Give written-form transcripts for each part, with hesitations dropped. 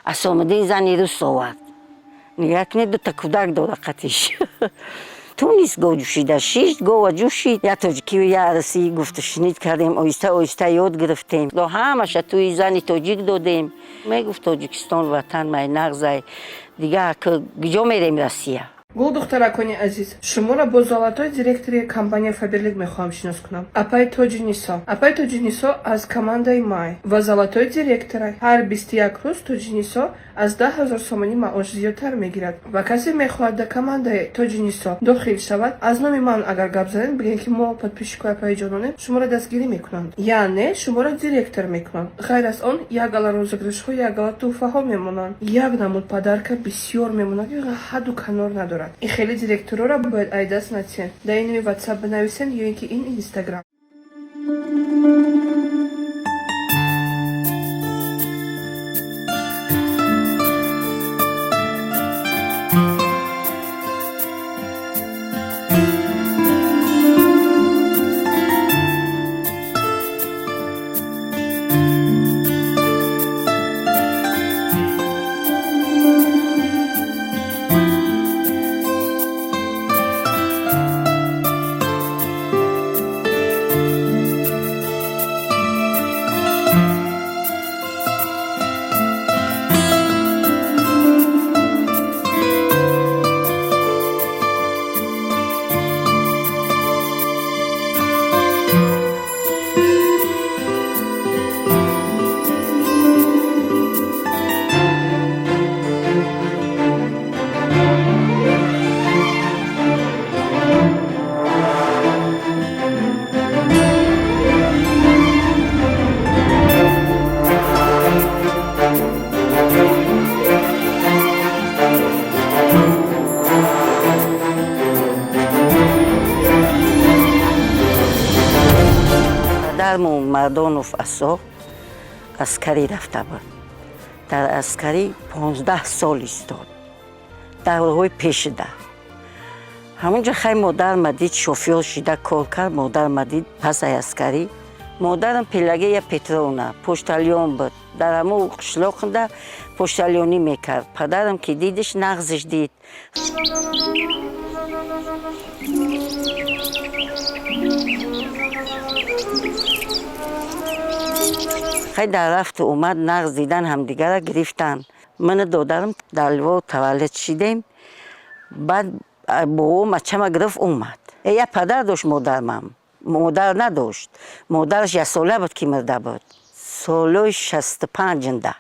Асомиддин зани рус овард. Нигаҳ кунед, дута кӯдак дора қатиш. Тунист гов ҷӯшида, шишт гова ҷӯшид. Я тоҷикию я русӣ гуфту шунид кардем, оҳиста оҳиста ёд гирифтем. Ҳамаша тӯи зани тоҷик додем. Мегуфт, Тоҷикистон ватан май нағзай. Дига куҷо мерем, Россия? Гул духтаракони азиз, шуморо бо золотой директори компания Фаберлик мехоҳам шинос кунам. Апай Тоҷи Нисо. Апай Тоҷи Нисо аз командаи май ва золотой директора. Ҳар 21 рӯз Тоҷи Нисо аз 10 000 сомонӣ маош зиёдтар мегирад. Ва касе мехоҳад дар командаи Тоҷи Нисо дохил шавад, аз номи ман агар гап занед, бигӯед, ки мо подписчикои апаи ҷононем, шуморо дастгирӣ мекунанд. Яъне шуморо директор мекунанд. Ғайр аз он, як гала розыгрышҳо, як гала тӯҳфаҳо мемонанд. Як намуд подарка бисёр мемонад, ки ҳадду канор надорад. Ин хеле директорора бояд ай даст натиҳед. Дар ин номи Ватсап бинависед ё ин ки ин Инстаграм. Падармон Мардонов Асо аскарӣ рафта буд. Дар аскарӣ 15 сол истод. Давраҳои пешида. Ҳамунҷа хай модарма дид, шофёр шида кор кард, модарма дид пасай аскарӣ. Модарам Пелагея Петровна почтальон буд. Дар ҳамун қишлоқда почтальонӣ мекард. Падарам ки дидиш, нағзиш дид. Хай дар рафту омад нағз дидан, ҳамдигарра гирифтанд. Ману додарам дар Львов таваллуд шидем. Баъд бобом ачама гирифт, омад. Як падар дошт модармам. Модар надошт. Модараш яксола буд, ки мурда буд. Солҳои 65-нда.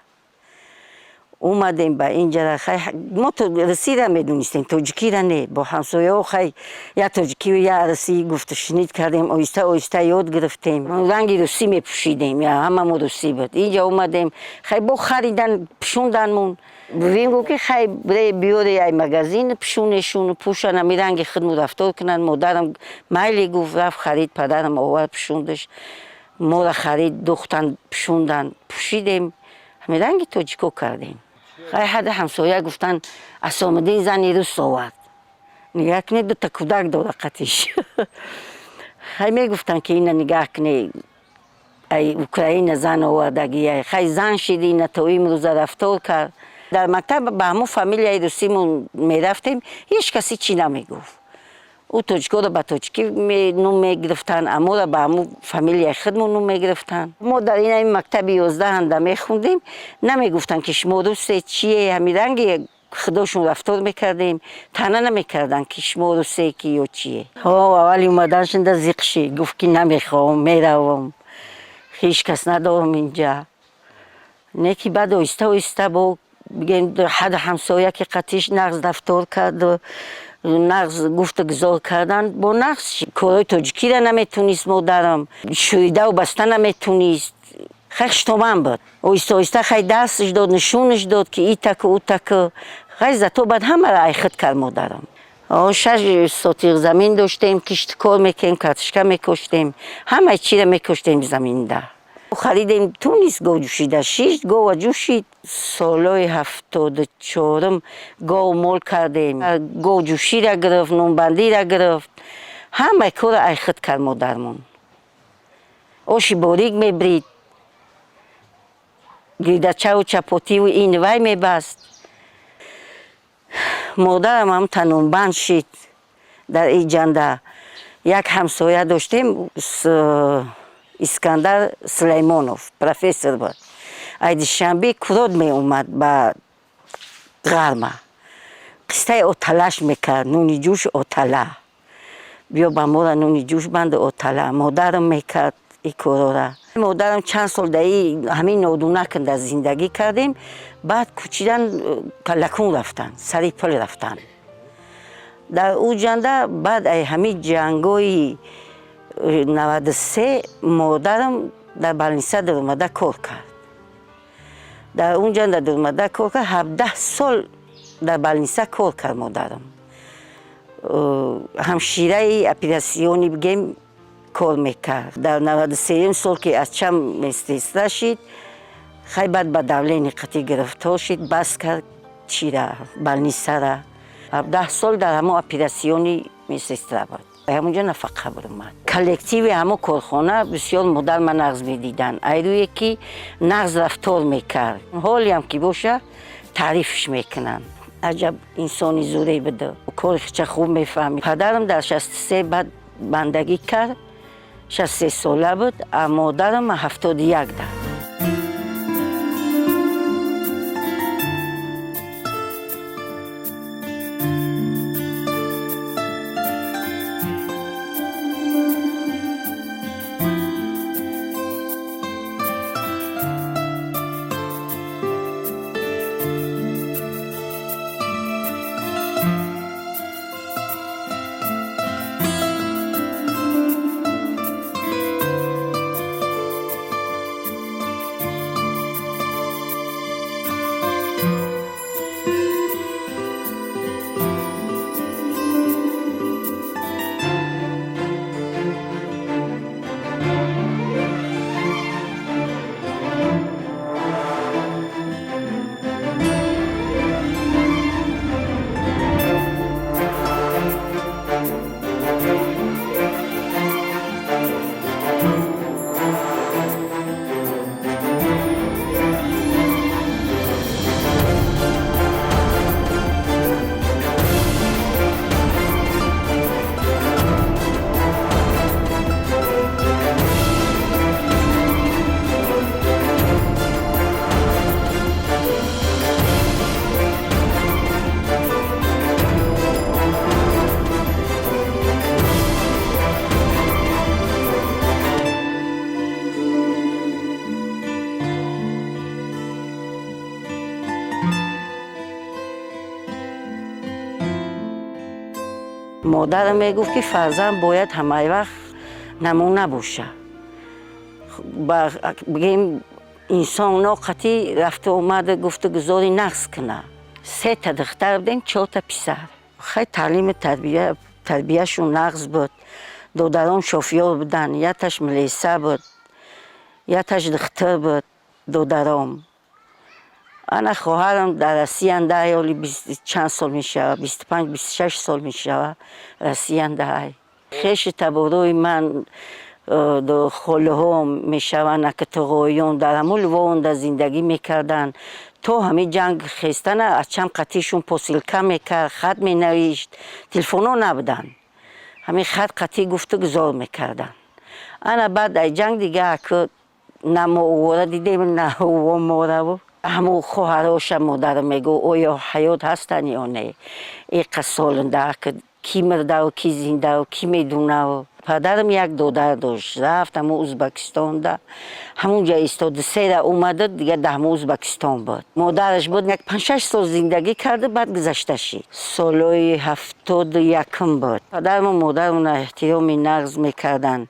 Омадем ба инҷара, хай мо русиро медонистем, тоҷикиро не. Бо ҳамсояҳо хай як тоҷикию як русӣ гуфту шунид кардем, оҳиста оҳиста ёд гирифтем. Ранги русӣ мепӯшидем, ҳамамо русӣ буд. Инҷа омадем, хай бо харидан, пӯшонданмон. Бувем гуфт, ки хай бре биёре ай магазин, пӯшонешон, пӯшан, ҳами ранги худмон рафтор кунанд. Модарам майли гуфт, рафт харид, падарам овард, пӯшондаш. Моро харид, духтан, пӯшондан, пӯшидем. Ҳами ранги тоҷико кардем. Хай ҳадди ҳамсоя гуфтанд, Асомиддин зани рус овард. Нигаҳ кунед, дута кӯдак дора қатиш. Хай мегуфтанд, ки ина нигаҳ кунед, ай Украина зан овардагия. Хай зан шид, ина то имрӯза рафтор кард. Дар мактаб ба ҳамун фамилияи русимон мерафтем, ҳеҷ касе чӣ намегуфт. Ӯ тоҷикоро ба тоҷикӣ ном мегирифтанд, аморо ба ҳамун фамилияи худмон ном мегирифтанд. Мо дар ин мактаби 11-анда мехондем, намегуфтанд, ки шумо русе, чие, ҳамин ранги худошон рафтор мекардем, таъна намекарданд, ки шумо русе ки ё чие. Аввали омаданшонда зиқ шид, гуфт, ки намехоҳам, меравам, ҳеҷ кас надорам инҷа. Не ки баъд оҳиста оҳиста бо бигем ҳадди ҳамсоя ки қатиш нағз рафтор карду нағз гуфту гузор кардан, бо нағз корҳои тоҷикиро наметонист модарам, шӯридаву баста наметонист. Хай хуштоман буд. Оҳиста оҳиста хай дарсш дод, нишонаш дод, ки итаку утаку. Хай зато баъд ҳамаро айхуд кард модарам. 6 сотиқ замин доштем, киштукор мекардем, картошка мекоштем, ҳамаи чиро мекоштем заминда. Харидем, тунист гов ҷӯшида, шишт гова ҷӯшид. Солҳои 74-ум гов мол кардем. Гов ҷӯшира гирифт, нонбандира гирифт. Ҳамаи корро айхуд кард модармон. Оши борик мебрид. Гирдачаву чапотиву ин вай мебаст. Модарам ҳам танунбанд шид дар ин ҷанда. Як ҳамсоя доштем, Искандар Сулаймонов, профессор буд. Ай Душанбе курот меомад ба ғарма. Қистаи оталаш мекард, нуни ҷӯш, отала. Биё ба мора нуни ҷӯш банду отала. Модарам мекард и корора. Модарам чанд сол дар ҳамин нодунаканда зиндагӣ кардем. Баъд кӯчидан, Калакун рафтанд, сари пул рафтанд. Дар ӯ ҷанда баъд ай ҳамин ҷангои 93 модарам дар больница даромада кор кард. Дар он ҷанда даромада кор кард, 17 сол дар больница кор кард модарам. Ҳамшираи операционный бигем кор мекард. Дар 93-юм сол ки аз чам медсестра шид, хай, баъд ба давление қатъӣ гирифтор шид, бас кард чира, больницара. 17 сол дар ҳамон операционный медсестра буд. Ҳамонҷо нафақа буромад. Коллективи ҳамон корхона бисёр модар ма нағз медиданд, айрӯе ки нағз рафтор мекард. Ҳолиам ки боша, таърифш мекунанд. Аҷаб инсони зуре буда, кори хича хуб мефаҳмид. Падарам дар 63 баъд бандагӣ кард, 63 сола буд, а модарам 71 да. Модарам мегуфт, ки фарзанд бояд ҳамаи вақт намуна боша. Бигем, инсон ноқатӣ рафту омаду гуфту гузори нағз куна. Сета духтар будем, чорта писар. Хай, таълиму тарбияшон нағз буд. Додарон шофёр буданд, якташ милиса буд, якташ духтур буд додаром. Ана хоҳарам дар Россиянда, ҳоли чанд сол мешавад, 25, 26 сол мешавад, Россиянда. Хеши таборои ман, холаҳом мешаванд, акатоғоён дар ҳамон Лвовонда зиндагӣ мекарданд. То ҳамин ҷанг хестана аз чанд қатишон посылка мекард, хат менавишт. Телефонҳо набуданд, ҳамин хат қатӣ гуфту гузор мекарданд. Ана баъд ай ҷанг дига аку на мо овора дидем, на ӯ мораву. Ҳамун хоҳароша модарам мегӯ, оё ҳаёт ҳастанд ё не? Иқа солинда ки мирдаву ки зиндаву, ки медунаву. Падарам як додар дошт, рафт ҳамун Узбакистонда, ҳамунҷа истод. Сера омада, дига дар ҳамун Узбакистон буд. Модараш буд, як 5-6 сол зиндагӣ карда, баъд гузашта шид. Солҳои 71 буд. Падарму модармона эҳтироми нағз мекарданд,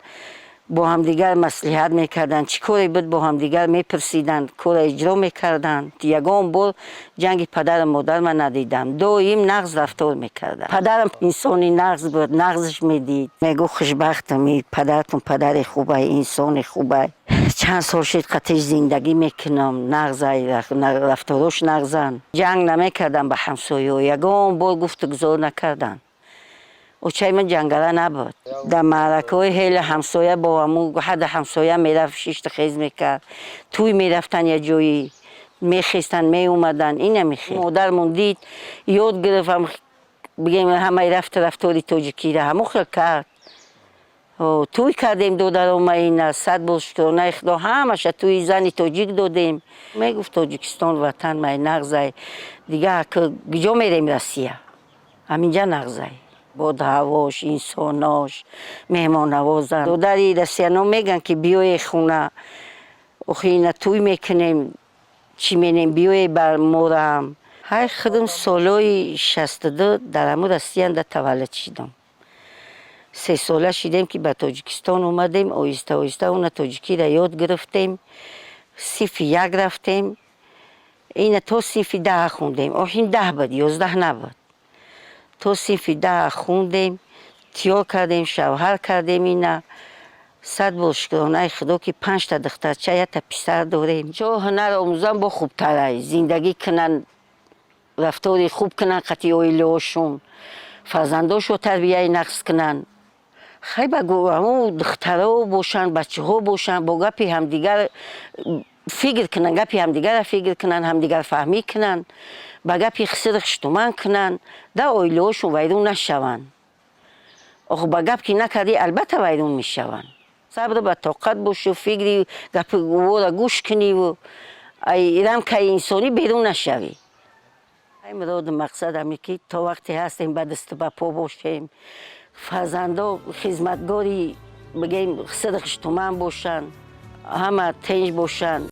бо ҳамдигар маслиҳат мекарданд. Чӣ коре буд, бо ҳамдигар мепурсиданд, корро иҷро мекарданд. Ягон бор ҷанги падару модар ман надидам, доим нағз рафтор мекарданд. Падарам инсони нағз буд, нағзаш медид. Мегуфт: «Хушбахтам, падаратон падари хубай, инсони хубай. Чанд сол шид қатиш зиндагӣ мекунам, нағзай, рафторош нағзанд». Ҷанг намекардам ба ҳамсоё, ягон бор гуфтугузор накарданд. Очаи ман ҷангала набуд. Дар маъракаҳои ҳеле ҳамсоя бо ҳамун ҳадда ҳамсоя мерафт, шишту хез мекард, тӯй мерафтанд як ҷои. Мехестанд, меомаданд, ина мехел. Модармон дид, ёд гирифт, бигем, ҳамаи рафту рафтори тоҷикиро ҳамон хел кард. Тӯй кардем, додарома, ина сад бор шукронаи Худо, ҳамаша тӯи зани тоҷик додем. Мегуфт: «Тоҷикистон ватан май нағзай, дига куҷо мерем, Россия, ҳаминҷа нағзай, бод ҳавош, инсонош меҳмоннавозанд». Додари россияно мегӯянд, ки биёе хона, охи ина тӯй мекунем, чӣ менем, биёе ба морам. Ҳай, худам солҳои 62 дар ҳамун Россиянда таваллуд шидам. 3 сола шидем, ки ба Тоҷикистон омадем. Оҳиста оҳиста уна тоҷикиро ёд гирифтем, синфи як рафтем, ина то синфи 10 хондем. Охин 10 буд, 11 набуд. То синфи 10 хондем, тиёр кардем, шавҳар кардем. Ина сад бор шукронаи Худо, ки панҷта духтарча, якта писар дорем. Чо ҳунар омӯзан, бо хубтарай зиндагӣ кунанд, рафтори хуб кунанд қатъи оилаҳошон, фарзандошо тарбияи нағз кунанд. Хай, ба ҳамун духтаро бошанд, бачаҳо бошанд, бо гапи ҳамдигар фикр кунанд, гапи ҳамдигарро фикр кунанд, ҳамдигарфаҳмӣ кунанд, ба гапи хисири хуштуман кунанд, да оилаҳошон вайрон нашаванд. Ох, ба гап ки накардӣ, албатта вайрон мешаванд. Сабр ба тоқат бошу, фикри гапи ӯро гӯш куниву ай рамкаи инсонӣ берун нашавӣ. Муроду мақсад ҳаме, ки то вақте ҳастем, ба дасту ба по бошем, фарзандо хизматгори, бигем, хисири хуштуман бошанд, ҳама тинҷ бошанд.